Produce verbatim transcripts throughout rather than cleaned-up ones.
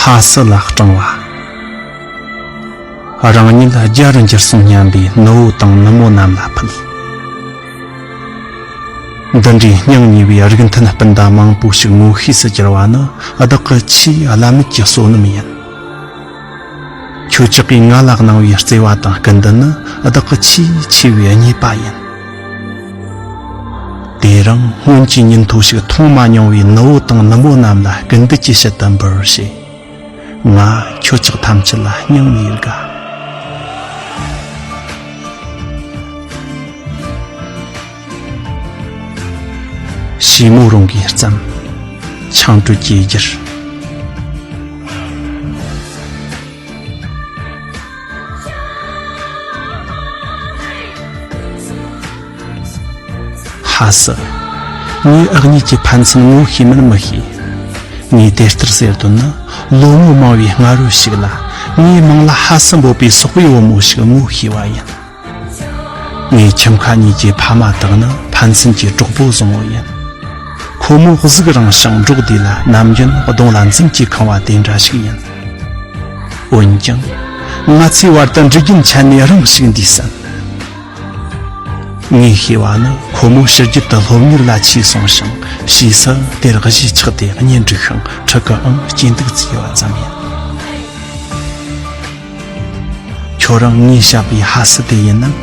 ལྷ་སྲས་ལ་སྤྲིངས་པ། རང་ཉིད་རྒྱལ་རུ་འགྱུར་སོང་སྙམ་པའི་ནུ་བོ་དང་ནུ་མོ་རྣམས་ལ་ཕུལ། འདི་འདྲའི་སྙིང་ཉེ་བའི་རིགས་མཐུན་སྤུན་ཟླ་མང་པོ་ཞིག་ངོ་ཤེས་སུ་གྱུར་པ་ནི་བདག་གི་ཆེས་བླ་མེད་ཀྱི་བསོད་ནམས་ཡིན། ཁྱོད་ཅག་གིས་ང་ལ་གནང་བའི་བརྩེ་བ་དང་སྐུ་མདུན་ནི་བདག་གི་ཆེས་ཆེ་བའི་རྙེད་པ་ཡིན། དེ་རིང་སྔོན་གྱི་ཉིན་ཐོ་ཞིག་མཐོང་མ་མྱོང་བའི་ནུ་བོ་དང་ནུ་མོ་རྣམས་ལ་སྐུལ་འདེད་ཀྱི་ཕྱིར་དུ་འབུལ་བར་བྱས། ང་ཁྱོད་ཅག་ཐམས་ཅད་ལ་སྙིང་ནས་དགའ། ཞི་མོ་རང་གིས་བརྩམས། ཆང་བྲོད་ཀྱི་རྒྱུར། ལྷ་སྲས། ངས་འུ་གཉིས་ཀྱི་ཕན་ཚུན་ངོ་ཤེས་མིན་མི་ཤེས། ངས་དེ་ལྟར་ཟེར་དོན་ནི། ལོ་ངོ་མང་བའི་སྔ་རོལ་ཞིག་ལ། ངའི་མིང་ལ་ལྷ་སྲས་འབོད་པའི་སོག་པོའི་བུ་མོ་ཞིག་ངོ་ཤེས་པ་ཡིན། ངའི་ཁྱིམ་ཁ་གཉིས་ཀྱི་ཕ་མ་དག་ནི་ཕན་ཚུན་གྱི་གྲོགས་པོ་བཟང་བོ་ཡིན། ཁོ་མོ་གཟུགས་རིང་ཞིང་འགྲོགས་བདེ་ལ། ནམ་རྒྱུན་གདོང་ལ་འཛུམ་གྱིས་ཁེངས་པ་དེ་འདྲ་ཞིག་ཡིན། འོན་ཀྱང་། ང་ཚོའི་བར་དུ་འགྲིག་རྒྱུན་ཆད་ནས་རིང་ཞིག་འདས་ཟིན། ངས་ཤེས་པ་ནི་ཁོ་མོ་ཕྱི་རྒྱལ་དུ་སློབ་གཉེར་ལ་ཆས་སོང་ཞིང་། ཕྱིས་སུ་དེར་གཞིས་ཆགས་ཏེ་གཉེན་སྒྲིག་ཤིང་ཕྲུ་གུའང་སྐྱེས་འདུག་ཅེས་པ་ཙམ་ཡིན། ཁྱོད་རང་ངས་བཤད་པའི་ལྷ་སྲས་དེ་ཡིན་ནམ།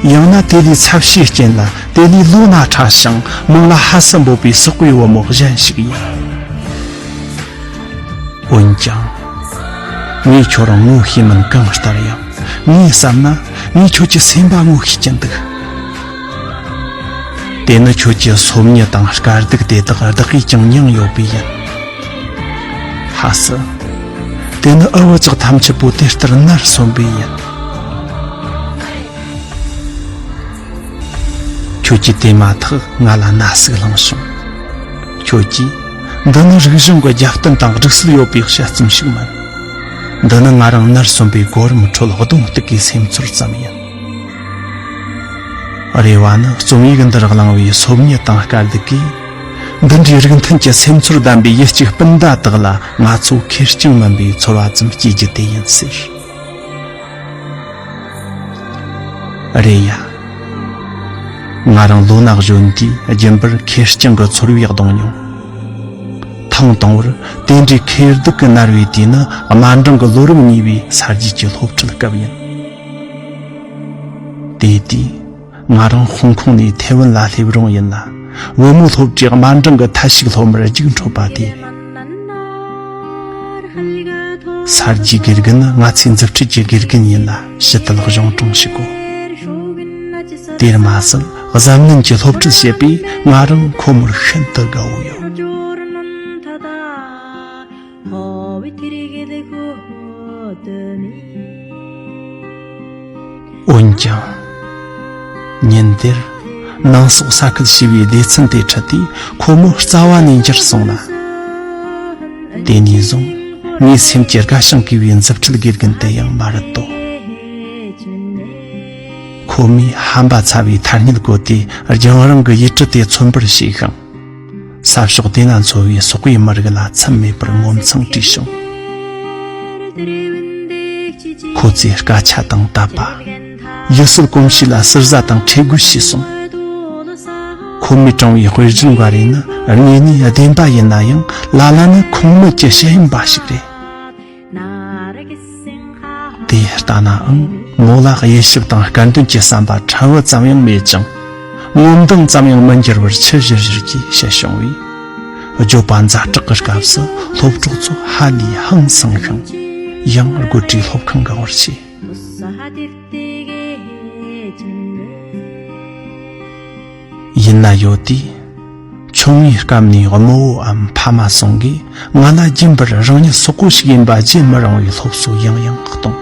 ཡང་ན་དེ་ལས་ཚབས་ཆེའི་རྐྱེན་ལ། དེ་ལས་ལོ་ན་ཕྲ་ཞིང་མིང་ལ་ལྷ་སྲས་འབོད་པའི་སོག་པོའི་བུ་མོ་གཞན་ཞིག་ཡིན། འོན་ཀྱང་། ངས་ཁྱོད་རང་ངོ་ཤེས་མིན་གང་ལྟར་ཡང་། ངས་བསམ་ན་ངས་ཁྱོད་ཀྱི་སེམས་པ་ངོ་ཤེས་ཀྱིན་འདུག། དེ་ནི་ཁྱོད་ཀྱི་སོམ་ཉི་དང་དཀའ་སྡུག་དེ་དག་བདག་གིས་ཀྱང་མྱངས་ཡོད་པས་ཡིན། ལྷ་སྲས། དེ་ནི་འུ་བུ་ཅག་ཐམས་ཅད་པོ་དེ་ལྟར་ནར་སོན་པས་ཡིན། ཁྱོད་ཀྱིས་དེ་མ་ཐག་ང་ལ་ན་ཟུག་བསླངས་བྱུང་། ཁྱོད་ཀྱིས། འདི་ནི་རིག་གཞུང་གི་རྒྱབ་རྟེན་དང་སྒྲིག་སྲོལ་ཡོད་པའི་དཔྱད་རྩོམ་ཞིག་མིན། འདི་ནི་ང་རང་ནར་སོན་པའི་གོ་རིམ་ཁྲོད་གདོང་གཏུག་གི་སེམས་ཚོར་ཙམ་ཡིན། རེ་བ་ནི་རྩོམ་ཡིག་འདིར་བླངས་པའི་སོམ་ཉི་དང་དཀའ་སྡུག་གིས། འདི་འདྲའི་རིགས་མཐུན་གྱི་སེམས་ཚོར་ལྡན་པའི་ཡུལ་གཅིག་སྤུན་ཟླ་དག་ལ་ང་ཚོ་ཁེར་རྐྱང་མིན་པའི་ཚོར་བ་ཙམ་སྐྱེ་རྒྱུ་དེ་ཡིན་ཟེར། རེད་ཡ། ང་རང་ལོ་ན་གཞོན་དུས་རྒྱུན་པར་ཁེར་རྐྱང་གི་ཚོར་བས་གདུང་མྱོང་། ཐེངས་དང་པོར་དེ་འདྲའི་ཁེར་སྡུག་གིས་མནར་བའི་དུས་ནི་དམའ་འབྲིང་གི་ལོ་རིམ་གཉིས་པའི་ས་རྒྱུས་ཀྱི་སློབ་ཁྲིད་སྐབས་ཡིན། དེ་དུས། ང་རང་ཧོང་ཀོང་ནས་ཐེ་ཝན་ལ་སླེབས་རུང་ཡིན་ལ། བུ་མོ་སློབ་གྲྭའི་དམའ་འབྲིང་གི་ཐད་ཞུགས་སློབ་མར་རྒྱུགས་འཕྲོད་པ་དེ་རེད། ས་རྒྱུས་དགེ་རྒན་ནི་ང་ཚོའི་མཛུབ་ཁྲིད་ཀྱི་དགེ་རྒན་ཡིན་ལ། ཞི་དུལ་གཞུང་དྲང་ཞིག་གོ། དེར་མ་ཟད་གཟབ་ནན་གྱི་སློབ་ཁྲིད་བྱེད་པས་ང་རང་ཁོ་མོར་ཤིན་ཏུ་དགའ་བོ་ཡོད། འོན་ཀྱང་། ཉིན་དེར་ནང་སོག་ས་ཁུལ་ཞེས་པའི་སྡེ་ཚན་དེ་ཁྲིད་དུས་ཁོ་མོ་རྩ་བ་ནས་འགྱུར་སོང་ལ། དེ་ནས་བཟུང་ངའི་སེམས་ཀྱི་དགའ་ཞིང་གུས་པའི་མཛུབ་ཁྲིད་དགེ་རྒན་དེ་ཡང་མ་རེད་དོ། ཁོ་མོས་ཧམ་པ་ཚ་བའི་ཐ་སྙད་བཀོལ་ཏེ་རྒྱང་རིང་གི་ཡུལ་གྲུ་དེ་མཚོན་པར་བྱས་ཤིང་། ས་ཕྱོགས་དེ་ན་འཚོ་བའི་སོག་པོའི་མི་རིགས་ལ་ཚད་མེད་པར་ངོ་མཚང་བྲིས་བྱུང་། ཁོ་ཚོའི་སྐད་ཆ་དང་དད་པ། ཡུལ་སྲོལ་གོམས་གཤིས་ལ་ཟུར་ཟ་དང་ཁྲེལ་དགོད་བྱས་སོང་། ཁོ་མོས་དྲངས་པའི་དཔེ་རྒྱུན་འགའ་རེ་ནི་དངོས་གནས་བདེན་པ་ཡིན་ན་ཡང་། ལ་ལ་ནི་ཁུངས་མེད་ཀྱི་ཤེས་ཡོན་པ་ཞིག་རེད། དེ་ལྟ་ནའང་མོ་ལ་དབྱེ་ཞིབ་དང་སྐལ་འདོན་གྱི་བསམ་པ་ཕྲན་བུ་ཙམ་ཡང་མེད་ཅིང་། ངོ་མདངས་ཙམ་ཡང་མི་འགྱུར་བར་ཆུ་བཞུར་བཞུར་གྱིས་བཤད་བྱུང་བས། བརྗོད་པ་ཛ་དྲག་གི་སྐབས་སུ་སློབ་གྲོགས་ཚོ་ཧ་ལས་ཧང་སངས་ཤིང་། ཡང་དགོད་བྲོའི་སློབ་ཁང་གི་བར་ཆད། ཡིན་ན་ཡོད་དུས། ཆུང་ངུའི་སྐབས་ནས་རྨོ་བོའམ་ཕ་མ་ཟུང་གིས་ང་ལ་རྒྱུན་པར་རང་ཉིད་སོག་པོ་ཞིག་ཡིན་པ་བརྗེད་མི་རུང་བའི་སློབ་གསོ་ཡང་ཡང་གཏོང་།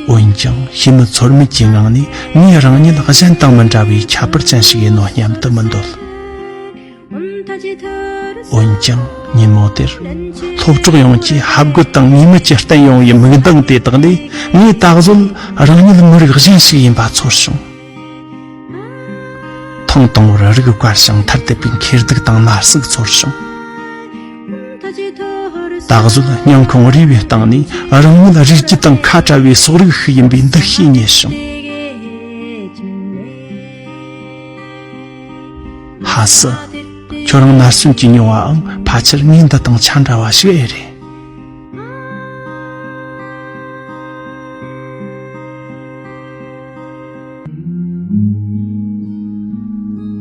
འོན་ཀྱང་ཤེས་མི་ཚོར་མེད་ཀྱི་ངང་ནས་ངས་རང་ཉིད་གཞན་དང་མི་འདྲ་བའི་ཁྱད་པར་ཅན་ཞིག་ཡིན་ནོ་སྙམ་དུ་མི་འདོད། འོན་ཀྱང་ཉིན་མོ་དེར། སློབ་གྲོགས་ཡོངས་ཀྱི་ཧབ་དགོད་དང་ངེས་མེད་ཀྱིས་བསྟན་ཡོང་བའི་མིག་མདངས་དེ་དག་ལས་ངས་ད་གཟོད་རང་ཉིད་མི་རིགས་གཞན་ཞིག་ཡིན་པ་ཚོར་བྱུང་། ཐེངས་དང་པོར་རིག་དཀར་ཞིང་ཐར་དད་པའི་ཁེར་སྡུག་དང་ན་ཟུག་ཚོར་བྱུང་། ད་གཟོད་སྙིང་ཁོང་རུས་པའི་གཏིང་ནས་རང་ཉིད་རིགས་རྒྱུད་དང་ཁ་བྲལ་བའི་སོག་རིགས་ཤིག་ཡིན་པའི་འདུ་ཤེས་རྙེད་བྱུང་། ཧ་སི། ཁྱོད་རང་ནར་སོན་གྱི་མྱོང་བའང་ཕལ་ཆེར་ངའི་འདི་དང་ཆ་འདྲ་བ་ཞིག་ཨེ་རེད།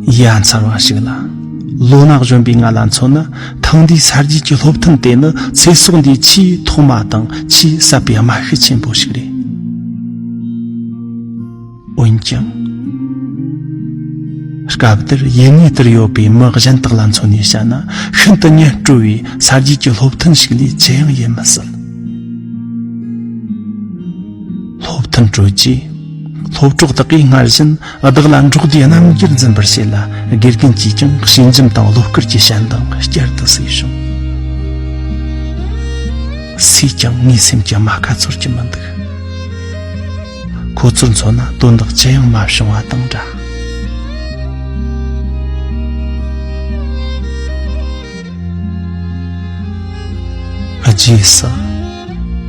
ཡ་མཚར་བ་ཞིག་ལ། ལོ་ན་གཞོན་པའི་ང་ལ་མཚོན་ན། ཐེངས་འདིའི་ས་རྒྱུས་ཀྱི་སློབ་ཐུན་དེ་ནི་ཚེ་སྲོག་འདིའི་ཆེས་ཐོག་མ་དང་ཆེས་ཟབ་པའི་རྨ་ཤུགས་ཆེན་པོ་ཞིག་རེད། འོན་ཀྱང་། སྐབས་དེར་ཡུལ་དངོས་དེར་ཡོད་པའི་མི་གཞན་དག་ལ་མཚོན་ནས་བཤད་ན། ཤིན་ཏུ་ཉན་སྤྲོ་བའི་ས་རྒྱུས་ཀྱི་སློབ་ཐུན་ཞིག་ལས་ཅི་ཡང་ཡིན་མི་སྲིད། སློབ་ཐུན་གྲོལ་རྗེས། སློབ་གྲོགས་དག་གིས་སྔར་བཞིན་བདག་ལ་འབྲོག་སྡེའི་རྣམ་འགྱུར་འཛིན་པར་བྱེད་ལ། དགེ་རྒན་གྱིས་ཀྱང་ཞལ་འཇམ་དང་བློ་དཀར་གྱི་ཞལ་མདངས་བསྐྱར་དུ་གསོས་བྱུང་། སུས་ཀྱང་ངའི་སེམས་ཀྱི་རྨ་ཁ་ཚོར་གྱི་མི་འདུག། ཁོ་ཚོར་མཚོན་ན་དོན་དག་ཅི་ཡང་མ་བྱུང་བ་དང་འདྲ། རྗེས་སུ།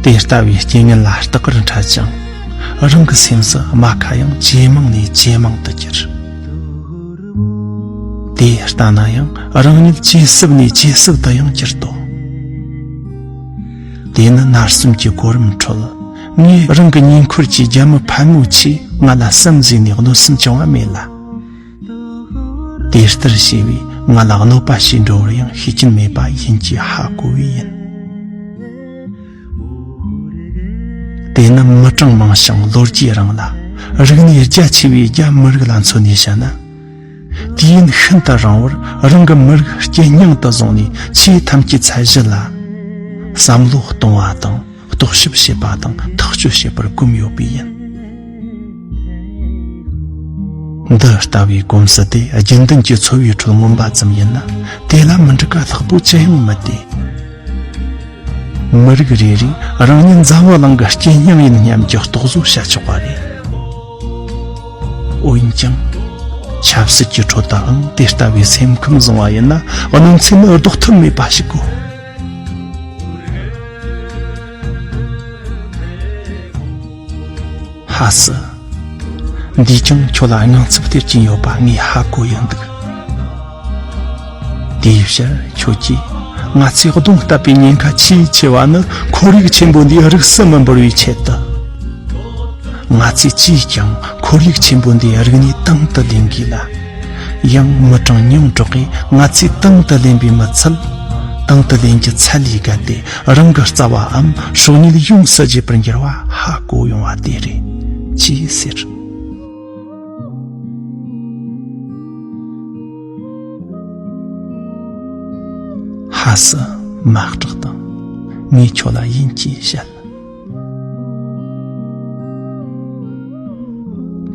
དེ་ལྟ་བུའི་རྐྱེན་ངན་ལ་སྟག་དཀར་འཕྲད་ཅིང་། རང་གི་སེམས་སུ་རྨ་ཁ་ཡང་ཇེ་མང་ནས་ཇེ་མང་དུ་གྱུར། དེ་ལྟ་ན་ཡང་རང་ཉིད་ཇེ་ཟབ་ནས་ཇེ་ཟབ་ཏུ་ཡང་གྱུར་ཏོ། དེ་ནི་ནར་སོན་གྱི་གོ་རིམ་ཁྲོད། ངས་རང་གི་ཉེ་འཁོར་གྱི་རྒྱ་མི་ཕལ་མོ་ཆེས་ང་ལ་བསམ་གཟས་ནས་གནོད་སེམས་བྱུང་བ་མེད་ལ། དེ་ལྟར་བྱས་པས་ང་ལ་གནོད་པ་བྱས་འགྲོ་བར་ཡང་ཤེས་ཀྱིན་མེད་པ་ཡིན་གྱིས་ཧ་གོ་བས་ཡིན། དེ་ནི་མི་གྲངས་མང་ཞིང་ལོ་རྒྱུས་རིང་ལ། རིག་གནས་རྒྱ་ཆེ་བའི་རྒྱ་མི་རིགས་ལ་མཚོན་ནས་བཤད་ན། དུས་ཡུན་ཤིན་ཏུ་རིང་བར་རང་གི་མི་རིགས་སྐྱིད་སྙིང་དུ་བཟུང་ནས། ཆེས་ཐམས་ཅད་ཚད་གཞི་ལ་བསམ་བློ་གཏོང་བ་དང་། རྟོག་ཞིབ་བྱེད་པ་དང་ཐག་གཅོད་བྱེད་པར་གོམས་ཡོད་པས་ཡིན། འདི་ལྟ་བུའི་གོམས་སྲོལ་དེ་རྒྱུན་ལྡན་གྱི་འཚོ་བའི་ཁྲོད་མངོན་པ་ཙམ་ཡིན་ན། དེ་ལ་མི་འགྲིག་པ་ལྷག་པོ་ཅི་ཡང་མི་སྟེ། མི་རིགས་རེ་རེས་རང་ཉིད་འཛམ་བུ་གླིང་གི་སྐྱིད་སྙིང་ཡིན་སྙམ་གྱི་རྟོག་བཟོ་བྱ་ཆོག་པ་རེད། འོན་ཀྱང་། ཆབ་སྲིད་ཀྱི་ཁྲོད་དུའང་དེ་ལྟ་བུའི་སེམས་ཁམས་བཟུང་བ་ཡིན་ན། གནོད་འཚེ་ནི་ལྡོག་ཐབས་མེད་པ་ཞིག་གོ། ཧ་སི། འདིས་ཀྱང་ཁྱོད་ལ་དངངས་འཚབ་སྟེར་གྱིན་ཡོད་པ་ངས་ཧ་གོ་ཡོད་འདུག། དེའི་ཕྱིར་ཁྱོད་ཀྱིས་ང་ཚོའི་གདོང་བསྟབས་པའི་ཉེན་ཁ་ཆེས་ཆེ་བ་ནི། ཁོར་ཡུག་ཆེན་པོ་འདིའི་རིགས་སུ་མི་འབུར་བའི་ཆེད་དུ། ང་ཚོས་ཅིས་ཀྱང་ཁོར་ཡུག་ཆེན་པོ་འདིའི་རིག་གནས་དང་དུ་ལེན་དགོས་ལ། ཡང་མི་གྲངས་ཉུང་དྲགས་ཀྱིས་ང་ཚོས་དང་དུ་ལེན་པའི་མི་ཚད། དང་དུ་ལེན་རྒྱུ་ཚད་ལས་བརྒལ་ཏེ། རང་གི་རྩ་བའམ་སྲོག་ཉིད་ཡོངས་སུ་བརྗེད་པར་འགྱུར་བ་ཧ་གོ་ཡོང་བ་དེ་རེད། ཅེས་ཟེར། ཧ་སི། མ་སྐྲག་དང་། ངས་ཁྱོད་ལ་ཡིན་གྱིས་བཤད།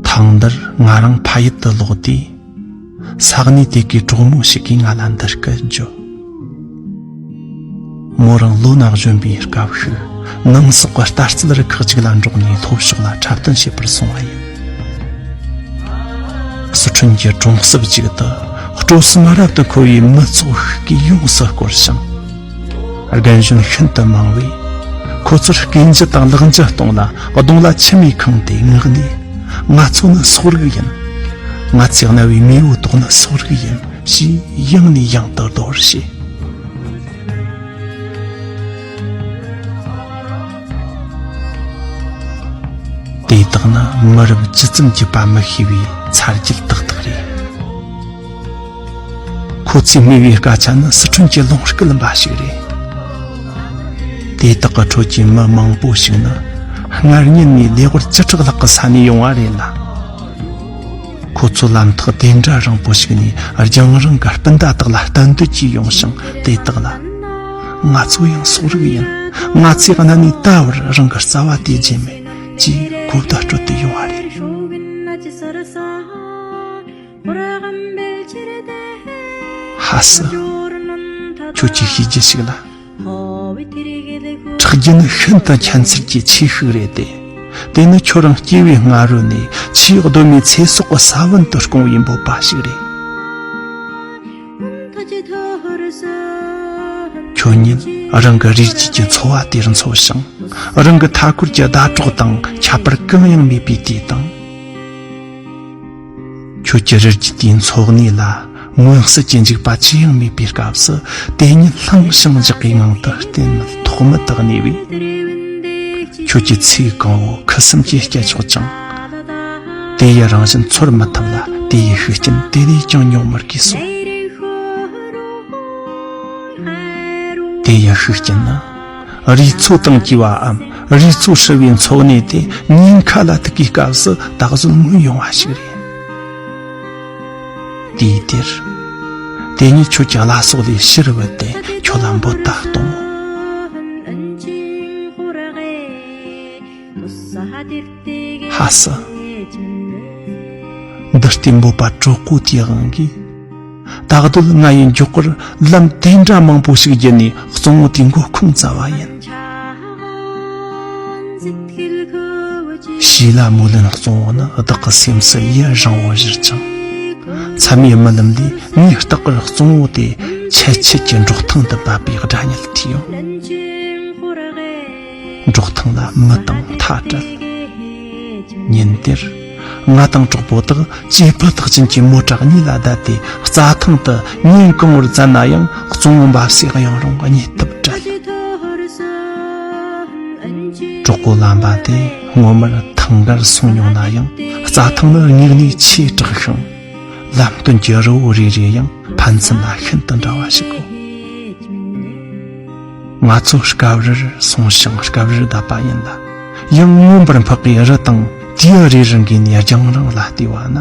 ཐེངས་འདིར་ང་རང་ཕ་ཡུལ་དུ་ལོག་དུས། ས་གནས་དེ་གའི་གྲོགས་མོ་ཞིག་གིས་ང་ལ་འདི་སྐད་བརྗོད། མོ་རང་ལོ་ན་གཞོན་པའི་སྐབས་ཤིག་ནང་སོག་གི་ལྟ་རྩལ་རུ་ཁག་ཅིག་ལ་འགྲོགས་ནས་ལྷོ་ཕྱོགས་ལ་འཁྲབ་སྟོན་བྱེད་པར་སོང་བ་ཡིན། སི་ཁྲོན་གྱི་གྲོང་གསེབ་ཅིག་ཏུ་སྤྲོ་སེམས་རབ་ཏུ་འཁོལ་བའི་མི་ཚོགས་ཤིག་གིས་ཡོངས་སུ་བསྐོར་ཞིང་། རྒན་གཞོན་ཤིན་ཏུ་མང་བས། ཁོ་ཚོར་སྐེ་འཇུ་དང་ལག་འཇུ་གཏོང་ལ། གདོང་ལ་མཆི་མས་ཁེངས་ཏེ་ངག་ནས། ང་ཚོ་ནི་སོག་རིགས་ཡིན། ང་ཚོས་གནའ་བོའི་མེས་པོའི་ཐོག་ནི་སོག་རིགས་ཡིན། ཞེས་ཡང་ནས་ཡང་དུ་རྡོལ་བར་བྱེད། དེ་དག་ནི་མི་རབས་ཇི་ཙམ་གྱིས་པ་མི་ཤེས་པའི་ཚ་རྒྱུད་ཏག་ཏག་རེད། ཁོ་ཚོས་སྨྲས་པའི་སྐད་ཆ་ནི་སི་ཁྲོན་གྱི་ལུང་སྐད་ལམ་པ་ཞིག་རེད། དེ་དག་གི་ཁྲོད་ཀྱི་མི་མང་པོ་ཞིག་ནི་སྔར་ཉིན་ནས་ལས་ཝར་བཅུ་ཕྲག་ལྷག་གི་ས་ནས་ཡོང་བ་རེད་ལ། ཁོ་ཚོ་ལམ་ཐག་དེ་འདྲ་རིང་པོ་ཞིག་ནས་རྒྱང་རིང་གི་སྤུན་ཟླ་དག་ལ་ལྟ་འདོད་ཀྱིས་ཡོང་ཞིང་། དེ་དག་ལ། ང་ཚོ་ཡང་སོག་རིགས་ཡིན། ང་ཚོས་གནའ་ནས་ད་བར་རང་གི་རྩ་བ་དེ་བརྗེད་མེད། ཅེས་གོ་བརྡ་སྤྲོད་དུ་ཡོང་བ་རེད། ཧ་སི། ཁྱོད་ཀྱིས་ཤེས་རྒྱུ་ཞིག་ལ། ཁྲག་རྒྱུན་ནི་ཤིན་ཏུ་ཁྱད་མཚར་གྱི་ཆེ་ཤོས་རེད་དེ། དེ་ནི་ཁྱོད་རང་སྐྱེས་པའི་སྔ་རོལ་ནས་ཆེས་གདོད་མའི་ཚེ་སྲོག་གི་ས་བོན་དུ་སྐོང་བའི་འབོད་པ་ཞིག་རེད། ཁྱོད་ཉིད་ རང་གི་རིགས་རྒྱུད་ཀྱི་འཚོ་བ་དེར་འཚོ་ཞིང་། རང་གི་མཐའ་འཁོར་གྱི་ཟླ་གྲོགས་དང་ཁྱད་པར་གང་ཡང་མེད་པའི་དུས་དང་། ཁྱོད་ཀྱི་རིགས་རྒྱུད་དེའི་འཚོ་གནས་ལ་མངོན་གསལ་གྱི་འཇིགས་པ་ཅི་ཡང་མེད་པའི་སྐབས་སུ། དེ་ཉིད་ལྷིང་ཞིང་འཇགས་པའི་ངང་དུ་གཏན་མེད་ཐོགས་མེད་དུ་གནས་པས། ཁྱོད་ཀྱི་ཚེ་གང་བོ་ཁུ་སིམ་གྱིས་སྐྱེལ་ཆོག་ཅིང་། དེ་ཡི་རང་བཞིན་ཚོར་མི་ཐུབ་ལ། དེ་ཡི་ཤུགས་རྐྱེན་དེ་ལས་ཀྱང་མྱོང་མི་དགོས་སོ། དེ་ཡི་ཤུགས་རྐྱེན་ནི། རུས་ཚོགས་དང་བཅས་པའམ་རུས་ཚོགས་ཧྲིལ་བའི་འཚོ་གནས་དེ་ཉེན་ཁ་ལ་ཐུག་པའི་སྐབས་སུ་ད་གཟོད་མངོན་ཡོང་བ་ཞིག་རེད། དུས་དེར། དེ་ཉིད་ཁྱོད་ཀྱི་བླ་སྲོག་ལས་ཕྱིར་བུད་དེ་ཁྱོད་ལ་འབོད་བརྡ་གཏོང་ངོ་། ཧ་སི། འདི་ལྟའི་འབོད་པ་གྲོད་ཁོག་དེའི་དབང་གིས། ད་གདོད་ང་ཡི་མགྱོགས་པར་ལམ་དེ་འདྲ་མང་པོ་ཞིག་བརྒྱུད་ནས་གཙང་བོ་དེའི་མགོ་ཁུངས་བཙལ་བ་ཡིན། ཞི་ལ་མུ་ལན་གཙང་བོ་ནི་བདག་གི་སེམས་སུ་ཡུན་རིང་བོར་བཞུར་ཅིང་། མཚམས་མེད་རྨི་ལམ་འདིས་ངས་རྟག་པར་གཙང་བོ་དེ་ཆད་ཆད་ཀྱི་འབྲོག་ཐང་དུ་འབབ་པའི་སྒྲ་སྙན་ཐོས་ཡོང་། འབྲོག་ཐང་ལ་མི་དང་མཐའ་བྲལ། ཉིན་དེར། ང་དང་གྲོགས་པོ་དག་སྐྱེས་བུ་དག་ཅན་གྱི་མོ་ཊ་གཉིས་ལ་བསྡད་དེ་རྩྭ་ཐང་དུ་ཉིན་གང་བོར་བཙལ་ན་ཡང་གཙང་བོ་འབབ་སའི་གཡང་རུང་རྙེད་ཐབས་བྲལ། གྲོགས་པོ་ལམ་པ་དེ་སྔོན་མར་ཐང་གར་སོང་མྱོང་ན་ཡང་རྩྭ་ཐང་ནི་སྙིང་ནས་ཆེས་དྲག་ཤིང་། ལམ་སྟོན་གྱི་རི་བོ་རེ་རེ་ཡང་ཕན་ཚུན་ལ་ཤིན་ཏུ་འདྲ་བ་ཞིག་གོ། ང་ཚོ་སྐབས་རེར་སོང་ཞིང་སྐབས་རེར་བསྡད་པ་ཡིན་ལ། ཡང་མངོན་པར་འཕགས་པའི་རི་དང་དུས་རེ་རེ་འགོས་ནས་རྒྱང་རིང་ལ་བལྟས་པ་ན།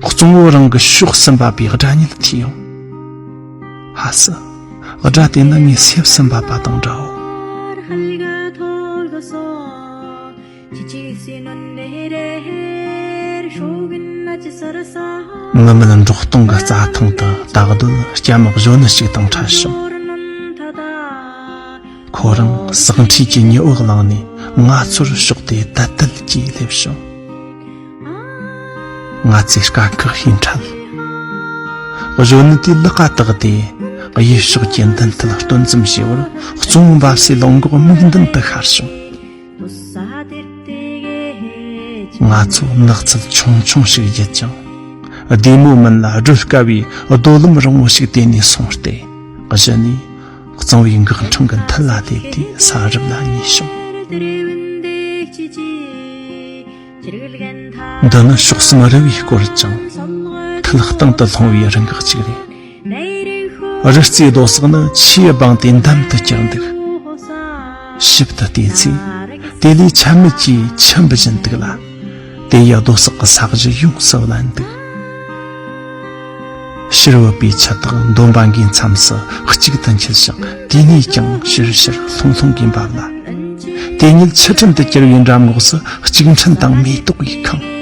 གཙང་བོ་རང་གི་ཕྱོགས་སུ་འབབ་པའི་སྒྲ་སྙན་ཐོས་ཡོང་། ཧ་སི། སྒྲ་དེ་ནི་ངའི་སེམས་སུ་འབབ་པ་དང་འདྲའོ། མི་མེད་འབྲོག་སྟོང་གི་རྩྭ་ཐང་དུ་ད་གདོད་སྐྱ་མི་གཞོན་ནུ་ཞིག་དང་འཕྲད་བྱུང་། ཁོ་རང་ཟག་འཁྲིས་ཀྱི་ཉི་འོད་བླངས་ནས་ང་ཚོར་ཕྱོགས་ཏེ་དལ་དལ་གྱིས་སླེབས་བྱུང་། ང་ཚོས་དཀའ་ཁག་ཞིག་འཕྲད། གཞོན་ནུ་དེས་ལག་པ་བཏགས་ཏེ་གཡས་ཕྱོགས་ཀྱི་མདུན་ཐད་སྟོན་ཙམ་བྱས་པར་གཙང་བོ་འབབ་སའི་ལུང་འགོག་མིག་མདུན་དུ་ཤར་བྱུང་། ང་ཚོ་ནགས་ཚལ་ཆུང་ཆུང་ཞིག་བརྒྱུད་ཅིང་། བདེ་མོ་མིན་ལ་བགྲོད་དཀའ་བའི་རྡོ་ལམ་རིང་བོ་ཞིག་དེད་ནས་སོང་སྟེ། གཞི་ནས་གཙང་བོའི་འགག་འཕྲང་གི་མཐིལ་ལ་སླེབས་ཏེ་ས་རུབ་ལ་ཉེ་བྱུང་། འདི་ནི་ཕྱོགས་སུ་མ་རི་བོས་བསྐོར་ཅིང་། མཐིལ་གཏིང་དུ་ལྷུང་བའི་རི་འགག་ཅིག་རེད། རི་རྩེའི་རྡོ་སེག་ནི་ཆུས་སྦངས་ཏེ་འདམ་དུ་གྱུར་འདུག་ཞིབ་ཏུ་བལྟས་ཚེ། དེ་ལས་ཆ་མེད་ཀྱི་ཆུ་འབུ་བཞིན་འདུག་ལ། དེ་ཡི་རྡོ་སེག་གི་ས་གཞི་ཡོངས་སུ་བརླན་འདུག་ཕྱིར་བུད་པའི་ཆུ་དག་འདོམ་པ་འགའི་མཚམས་སུ་གཅིག་ཏུ་འཁྱིལ་ཞིང་། དེ་ནས་ཀྱང་ཕྱིར་ཕྱིར་ལྷུང་ལྷུང་གིས་འབབ་ལ། དེ་ཉིད་ཆུ་ཕྲན་དུ་གྱུར་བའི་འགྲམ་ངོགས་སུ་ལྕུག་ཕྲན་དང་མེ་ཏོག་གིས་ཁེངས།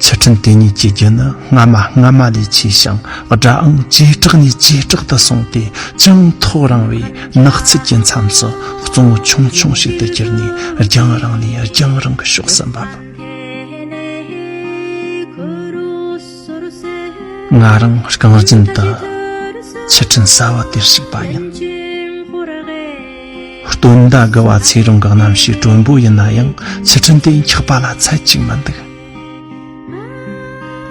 ཆུ་ཕྲན་དེ་གཉིས་ཀྱི་རྒྱུན་ནི་སྔ་མ་སྔ་མ་ལས་ཆེ་ཞིང་། སྒྲ་ཨང་ཇེ་དྲག་ནས་ཇེ་དྲག་ཏུ་སོང་སྟེ། ཅུང་ཐག་རིང་བའི་ནགས་ཚལ་གྱི་མཚམས་སུ་གཙང་བོ་ཆུང་ཆུང་ཞིག་ཏུ་གྱུར་ནས། རྒྱང་རིང་ནས་རྒྱང་རིང་གི་ཕྱོགས་སུ་འབབ། ང་རང་རྐང་རྗེན་དུ་ཆུ་ཕྲན་གསར་བ་དེར་ཞུགས་པ་ཡིན། སྟོན་ཟླ་དགུ་བ་ཚེས་རིང་གི་གནམ་གཤིས་དྲོན་པོ་ཡིན་ན་ཡང་། ཆུ་ཕྲན་དེ་འཁྱག་པ་ལ་ཚད་ཅིག་མི་འདུག་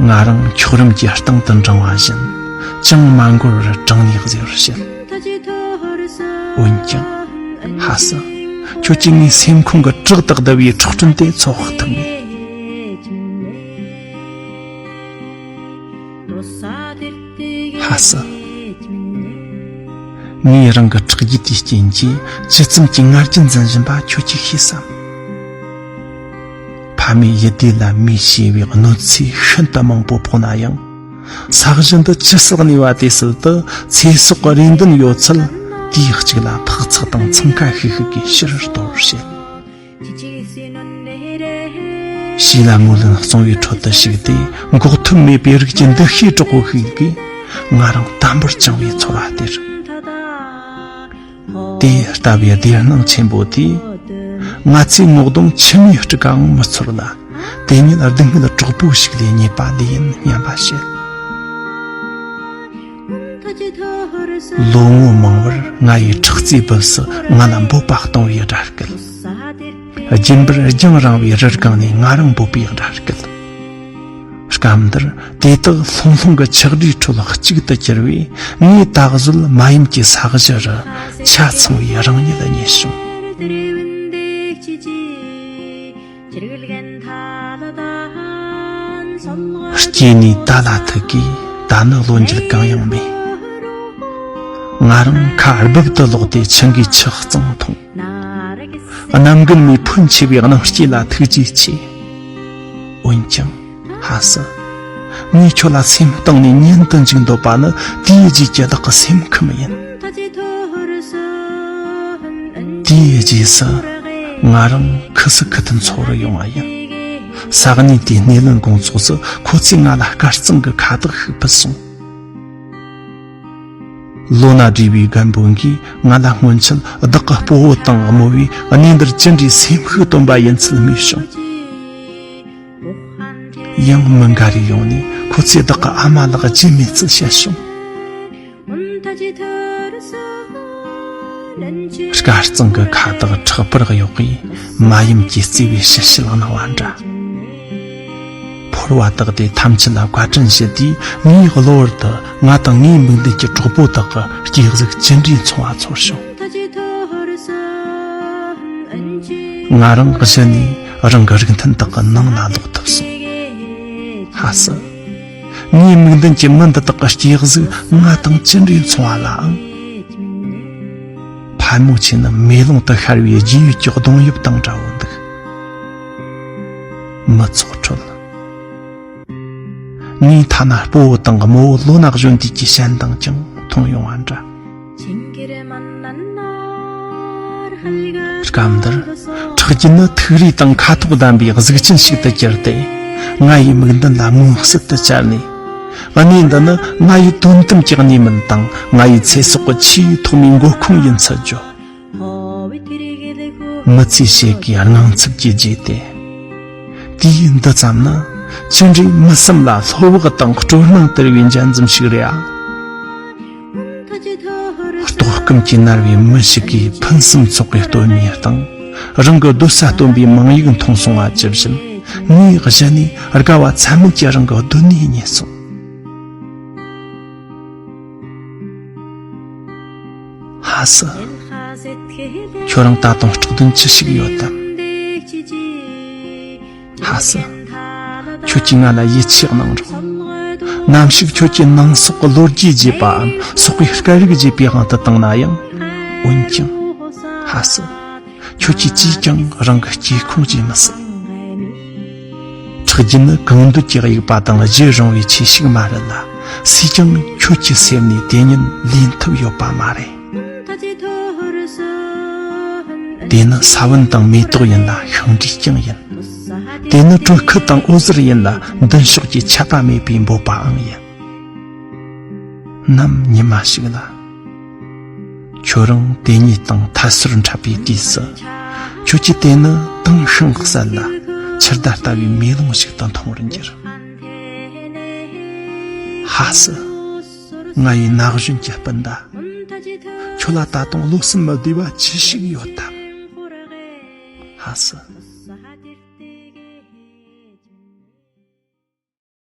ང་རང་འཁྱགས་རོམ་གྱི་སྟེང་དུ་འགྲེང་བ་བཞིན། ཅང་མ་འགོར་བར་གྲང་ནས་གཟེར་བར་བྱེད། འོན་ཀྱང་། ཧ་སི། ཁྱོད་ཀྱིས་ངའི་སེམས་ཁོང་གི་བྲག་དང་ལྡིར་བའི་འཁྲུག་རྐྱེན་དེ་ཚོ་དཔག་ཐུབ་ངེས། ཧ་སི། ངས་རང་གི་ཁྲག་རྒྱུད་དེའི་རྐྱེན་གྱིས་ཇི་ཙམ་གྱིས་ང་རྒྱལ་འཛིན་བཞིན་པ་ཁྱོད་ཀྱིས་ཤེས་སམ། ཕ་མའི་ཡིད་བདེ་ལ་མིས་བྱས་པའི་གནོད་འཚེ་ཤིན་ཏུ་མང་པོ་ཕོག་ན་ཡང་། ས་གཞི་འདི་ཇི་སྲིད་གནས་པ་དེ་སྲིད་དུ་ཚེ་སྲོག་གི་རེ་འདུན་ཡོད་ཚད། དུས་གཅིག་ལ་འཕག་འཚག་དང་འཚང་ཁ་ཤིག་ཤིག་གིས་ཕྱིར་སྟོར་བར་བྱེད། ཞི་ལ་མུ་ལན་གཙང་བོའི་ཁྲོད་དུ་ཞུགས་ཏེ། འགོག་ཐབས་མེད་པའི་རིགས་ཀྱི་འདུ་ཤེས་དྲག་པོ་ཞིག་གིས་ང་རང་དམ་པོར་བཅིངས་པའི་ཚོར་བ་སྟེར། དེ་ལྟ་བུའི་བདེ་སྣང་ཆེན་པོ་དེས་ང་ཚོའི་ངོ་གདོང་མཆི་མས་དཀྲུགས་གའང་མི་ཚོར་ལ། དེ་ཉིད་སྡུག་བསྔལ་གྲོགས་པོ་ཞིག་ལས་རྙེད་པ་ལོས་ཡིན་སྙམ་པ་བྱེད། ལོ་ངོ་མང་བར་ང་ཡི་ཁྲག་རྩའི་སྦུབས་སུ་ང་ལ་འབོད་པ་གཏོང་བའི་སྒྲ་སྐད། རྒྱུན་པར་རྒྱང་རིང་བའི་རི་སྒང་ནས་ང་རང་འབོད་པའི་སྒྲ་སྐད། སྐབས་འདིར་དེ་དག་ལྷུང་ལྷུང་གི་ཆག་སྒྲའི་ཁྲོད་གཅིག་ཏུ་གྱུར་བས། ངས་ད་གཟོད་མ་ཡུམ་གྱི་ས་གཞི་རུ་ཆ་ཚང་བའི་རང་ཉིད་རྙེད་བྱུང་། སྐྱེས་ནས་ད་ལ་ཐུག་གིས་ད་ནི་ལོ་འགྱུར་གང་ཡང་མེད། ང་རང་ཁ་སྦུབ་ཏུ་ལོག་སྟེ་ཆུ་འགོའི་ཆུ་གཙང་འཐུང་། གནམ་རྒན་མའི་ཕོན་ཆེ་བའི་གནམ་སྐྱེས་ལ་ཐུགས་རྗེ་ཆེ། འོན་ཀྱང་ཧ་སི། ངས་ཁྱོད་ལ་སེམས་གཏིང་ནས་ཉན་དུ་འཇུག་འདོད་པ་ནི་དེའི་རྗེས་ཀྱི་བདག་གི་སེམས་ཁམས་ཡིན། དེའི་རྗེས་སུ་ང་རང་ཁུ་སི་ཁུ་ཐུན་འཚོ་རུ་ཡོང་བ་ཡིན། ས་གནས་དེའི་སྣེ་ལེན་དགོང་ཚོགས་སུ་ཁོ་ཚོས་ང་ལ་དཀར་གཙང་གི་ཁ་བཏགས་ཤིག་ཕུལ་སོང་། ལོ་ན་བགྲེས་པའི་རྒན་པོ་འགས་ང་ལ་སྔོན་ཆད་བདག་གི་སྤོ་བོ་དང་རྨོ་བོས་གནས་འདིར་ཅི་འདྲའི་སེམས་ཤུགས་སྟོན་པ་ཡིན་ཚུལ་སྨྲས་བྱུང་། ཡང་མི་འགའ་རེ་ཡོང་ནས་ཁོ་ཚོས་བདག་གི་ཨ་མ་ལགས་རྗེད་མེད་ཚུལ་བཤད་བྱུང་། དཀར་གཙང་གི་ཁ་བཏགས་ཕྲག་པར་གཡོགས་པས་མ་ཡུམ་གྱི་བརྩེ་བའི་ཕྱི་བཤོལ་གནང་བ་འདྲ། ཕོར་བ་བཏགས་ཏེ་ཐམས་ཅད་ལ་བཀའ་དྲིན་ཞུ་དུས། ངའི་གློ་བུར་དུ་ང་དང་ངའི་མིག་མདུན་གྱི་གྲོགས་པོ་དག་གི་སྐྱེ་གཟུགས་ཅི་འདྲའི་མཚུངས་པ་ཚོར་བྱུང་། ང་རང་གཞི་ནས་རང་གི་རིགས་མཐུན་དག་གི་ནང་ལ་ལོག་ཐུབ་སོང་། ཧ་སི། ངའི་མིག་མདུན་གྱི་མི་འདི་དག་གི་སྐྱེ་གཟུགས་ང་དང་ཅི་འདྲའི་མཚུངས་པ་ལ་ཨང་། ཕལ་མོ་ཆེ་ནི་མེ་ལོང་དུ་ཤར་བའི་རྗེས་ཡོད་ཀྱི་གདོང་ཡུབ་དང་འདྲ་བོ་འདུག། མི་ཚོགས་ཁྲོད། ངས་ཐ་ན་སྤོ་བོ་དང་རྨོ་བོ་ལོ་ན་གཞོན་དུས་ཀྱི་ཞལ་མདངས་ཀྱང་མཐོང་ཡོང་བ་འདྲ། སྐབས་འདིར་ཁྲག་རྒྱུན་ནི་ཐུགས་རེ་དང་ཁ་ཐོག་ལྡན་པའི་གཟུགས་ཅན་ཞིག་ཏུ་གྱུར་ཏེ། ང་ཡི་མིག་མདུན་ལ་མངོན་གསལ་དུ་བཅར་ནས། གནས་འདི་ནི་ང་ཡི་དོན་དམ་གྱི་གནས་མིན་དང་། ང་ཡི་ཚེ་སྲོག་གི་ཆེས་ཐོག་མའི་མགོ་ཁུངས་ཡིན་ཚུལ་བརྗོད། མི་ཚེ་ཕྱེད་ཀའི་དངངས་འཚབ་ཀྱི་རྗེས་ཏེ། དུས་འདི་ཙམ་ནི་ཅི་འདྲའི་མི་བསམ་ལ་ལྷོད་བག་དང་སྤྲོ་སྣང་སྟེར་བའི་འཇའ་འཛུམ་ཞིག་རེད་ཨ། ལྟོགས་སྐོམ་གྱིས་མནར་བའི་མི་ཞིག་གིས་ཕུན་སུམ་ཚོགས་པའི་སྟོན་མོའི་སྟེང་། རང་གི་སྡོད་ས་སྟོན་པའི་མིང་ཡིག་མཐོང་སོང་བ་ཇི་བཞིན། ངའི་གཞི་ནས་དགའ་བ་ཚད་མེད་ཀྱིས་རང་གི་སྡོད་གནས་རྙེད་སོང་། ཧ་སི། ཁྱོད་རང་ད་དུང་སྐྲག་དོན་ཅི་ཞིག་ཡོད་དམ། ཧ་སི། ཁྱོད་ཀྱིས་ང་ལ་ཡིད་ཆེས་གནང་རོགས། ནམ་ཞིག་ཁྱོད་ཀྱི་ནང་སྲོག་གི་ལོ་རྒྱུས་བརྗེད་པའམ་སོག་པོའི་སྐད་རིགས་བརྗེད་པའི་དབང་དུ་བཏང་ན་ཡང་། འོན་ཀྱང་། ཧ་སི། ཁྱོད་ཀྱིས་ཅིས་ཀྱང་རང་གི་སྐྱེ་ཁུངས་བརྗེད་མི་སྲིད། ཁྲག་རྒྱུན་ནི་གང་འདོད་ཀྱི་དབྱུག་པ་དང་བརྗེ་རུང་བའི་ཆོས་ཤིག་མ་རེད་ལ། སུས་ཀྱང་ཁྱོད་ཀྱི་སེམས་ནས་དེ་ཉིད་ལེན་ཐུབ་ཡོད་པ་མ་རེད། དེ་ནི་ས་བོན་དང་མེ་ཏོག་ཡིན་ལ་ཤིང་འབྲས་ཀྱང་ཡིན། དེ་ནི་དྲོད་ཁུལ་དང་འོད་ཟེར་ཡིན་ལ་མདུན་ཕྱོགས་ཀྱི་ཆད་པ་མེད་པའི་འབོད་པའང་ཡིན། ནམ་ཉི་མ་ཞིག་ལ། ཁྱོད་རང་དེ་ཉིད་དང་ཐད་སོར་འཕྲད་པའི་དུས་སུ། ཁྱོད་ཀྱིས་དེ་ནི་དྭངས་ཤིང་གསལ་ལ་འཆི་བདག་ལྟ་བུའི་མེ་ལོང་ཞིག་ཏུ་མཐོང་བར་འགྱུར། ཧ་སི། ང་ཡི་ན་གཞོན་གྱི་སྤུན་ཟླ། ཁྱོད་ལ་ད་དུང་བློ་སེམས་མི་བདེ་བ་ཅི་ཞིག་ཡོད་དམ། ཧ་སི།